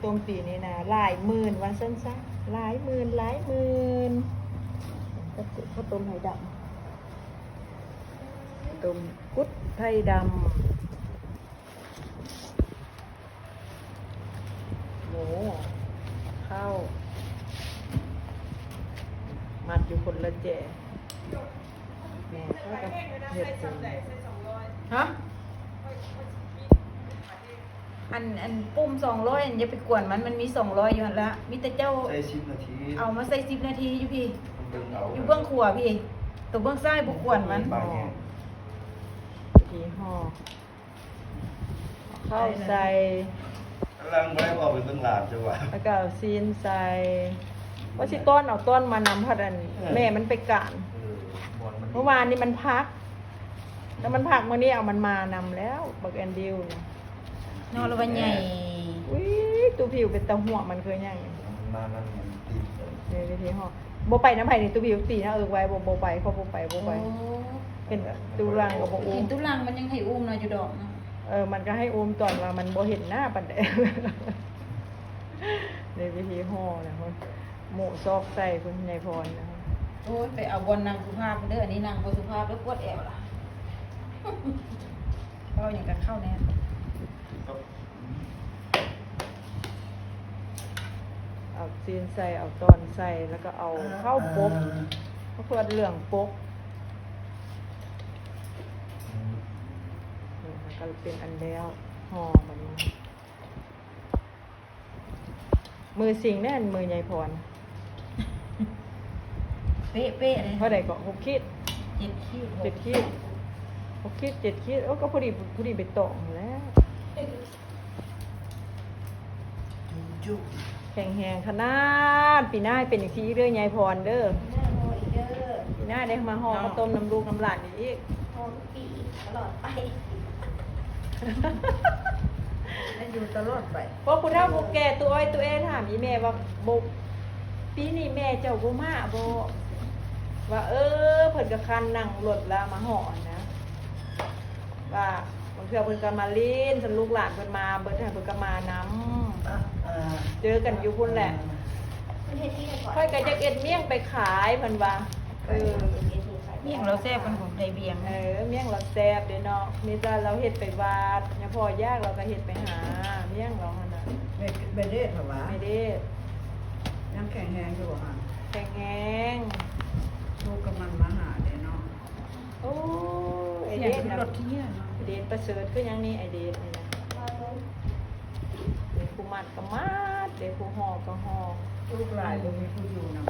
ຕົ້ມປີນີ້ນະ ຫຼາຍໝື່ນວ່າຊັ້ນຊະ ຫຼາຍໝື່ນ ຫຼາຍໝື່ນ. ເຂົ້າຕົ້ມໄພດຳ ຕົ້ມກຸດໄພດຳ. ໝູ ເຂົ້າ ມັດຢູ່ຄົນລະແຈ. ແມ່ເຂົາກໍເຮັດເປັນ ຮະ? ອັນ ອັນປຸ່ມສອງຮ້ອຍຫັ້ນ ຢ່າໄປກວນມັນ ມັນມີສອງຮ້ອຍຢູ່ຫັ້ນລະ. ມີແຕ່ເຈົ້າໃສ່ສິບນາທີ ເອົາມາໃສ່ສິບນາທີຢູ່ພີ້ ເບິ່ງເອົາ ຢູ່ເບື້ອງຂວາພີ້ ໂຕເບື້ອງຊ້າຍບໍ່ກວນມັນ. ປາແຫ້ງ ທີ່ຫໍ່ ເຂົ້າໃສ່ ກຳລັງບໍ່ໄດ້ອອກໄປເບິ່ງຫຼານ ເຈົ້າວ່າ ແລ້ວກໍເອົາຊີ້ນໃສ່. ວ່າຊິຕ້ອນເອົາຕ້ອນມານຳ ພັດອັນ ເອີ ແມ່ມັນໄປການ. ເອີ ບ່ອນມັນ ເມື່ອວານນີ້ມັນພັກ ແລ້ວມັນພັກ ມື້ນີ້ເອົາມັນມານຳແລ້ວ ບັກແອນດິວນະ. ເນາະ ລະວ່າໃຫຍ່. ອຸ້ຍ ຕູ້ຜິວເປັນຕາຫົວ ມັນຄືຫຍັງ ມັນມານຳມັນຕິດກັນ. ເອີ ວິທີຮອດ ບໍ່ໄປນຳໃຜນີ້ ຕູ້ຜິວຕີນະເອິກໄວ້ ບໍ່ ບໍ່ໄປ ເຂົາບໍ່ໄປ ບໍ່ໄປ. ໂອ້ ເຫັນຕູ້ຫຼັງກໍບໍ່ອຸ້ມ ຕີນຕູ້ຫຼັງມັນຍັງໃຫ້ອຸ້ມເນາະ ຢູ່ດອກເນາະ. ເອີ ມັນກໍໃຫ້ອຸ້ມຕອນວ່າມັນບໍ່ເຫັນໜ້າປານໃດ. ໃນວິທີຫໍ່ນະ ໂມະຊອກໃສ່ພຸ້ນ ຍາຍພອນນະ. ໂອ້ຍ ໄປເອົາບ່ອນນັ່ງສຸພາບເດີ ອັນນີ້ນັ່ງບໍ່ສຸພາບເດີ ປວດແອວລະ. ເວົ້າຫຍັງກໍເຂົ້າແນ່. ເອົາຊີ້ນໃສ່ ເອົາຕອນໃສ່ ແລ້ວກໍເອົາເຂົ້າປົກ ເອົາເຂົ້າເປືອກເຫຼືອງປົກ. ນີ້ ມັນກໍເປັນອັນແລ້ວ ຫໍ່ບັດນີ້. ມືຊິງແມ່ນມືໃຫຍ່ພອນ. ເປະໆເລີຍ. ເທົ່າໃດເກາະ? ຫົກຂີດ ເຈັດຂີດ ເຈັດຂີດ ຫົກຂີດ ເຈັດຂີດ. ໂອ້ ກໍພໍດີ ພໍດີໄປຕອງແລ້ວ. ແຂງແຮງຂະໜາດ. ປີໜ້າໃຫ້ເປັນຈັ່ງຊີ້ເດີ ຍາຍພອນເດີ. ປີໜ້າພໍອີກເດີ. ປີໜ້າໄດ້ມາຫໍ່ເຂົ້າຕົ້ມນຳລູກນຳຫຼານອີກ. ຫໍ່ທຸກປີຕະຫຼອດໄປ ແລະຢູ່ຕະຫຼອດໄປ. ພວກຜູ້ເຖົ້າຜູ້ແກ່ ຕູ້ອ້ອຍຕູ້ແອຖາມອີ່ແມ່ວ່າ ບໍ່ ປີນີ້ແມ່ເຈົ້າບໍ່ມາບໍ? ວ່າ ເອີ ເພິ່ນກໍຄັນນັ່ງລົດລາວມາເຫາະຫັ້ນນະ ວ່າບາງເທື່ອເພິ່ນກໍມາຫຼິ້ນ ຄັນລູກຫຼານເພິ່ນມາເບິດຫັ້ນ ເພິ່ນກໍມານຳ. ເຈີກັນຢູ່ພຸ້ນແຫຼະ. ຂ້ອຍກໍຢາກເຮັດມ້ຽງໄປຂາຍ ເພິ່ນວ່າ. ເອີ ມ້ຽງລາວແຊບ ເພິ່ນຂອງໄທບຽງ. ເອີ ມ້ຽງລາວແຊບເດ້ເນາະ ມີແຕ່ລາວເຮັດໄປວາດ ຍາພໍ່ຢາກລາວກໍເຮັດໄປຫາມ້ຽງລາວຫັ້ນນະ. ແມ່ ແມ່ເດດຫວາ? ແມ່ເດດ ຍັງແຂງແຮງຢູ່ຫວາ? ແຂງແຮງ. ລູກກຳລັງມາຫາເດ້ເນາະ. ໂອ້ຍ ໄອເດດນະ ລົດທີ່ເນາະ ເດດປະເສີດຄືຫຍັງນີ້ ໄອເດດນີ້ນະ. ມີຜູ້ມັດກໍມັດເດ້ ຜູ້ຫໍ່ກໍຫໍ່. ລູກຫຼາຍບໍ່ມີຜູ້ຢູ່ນຳ.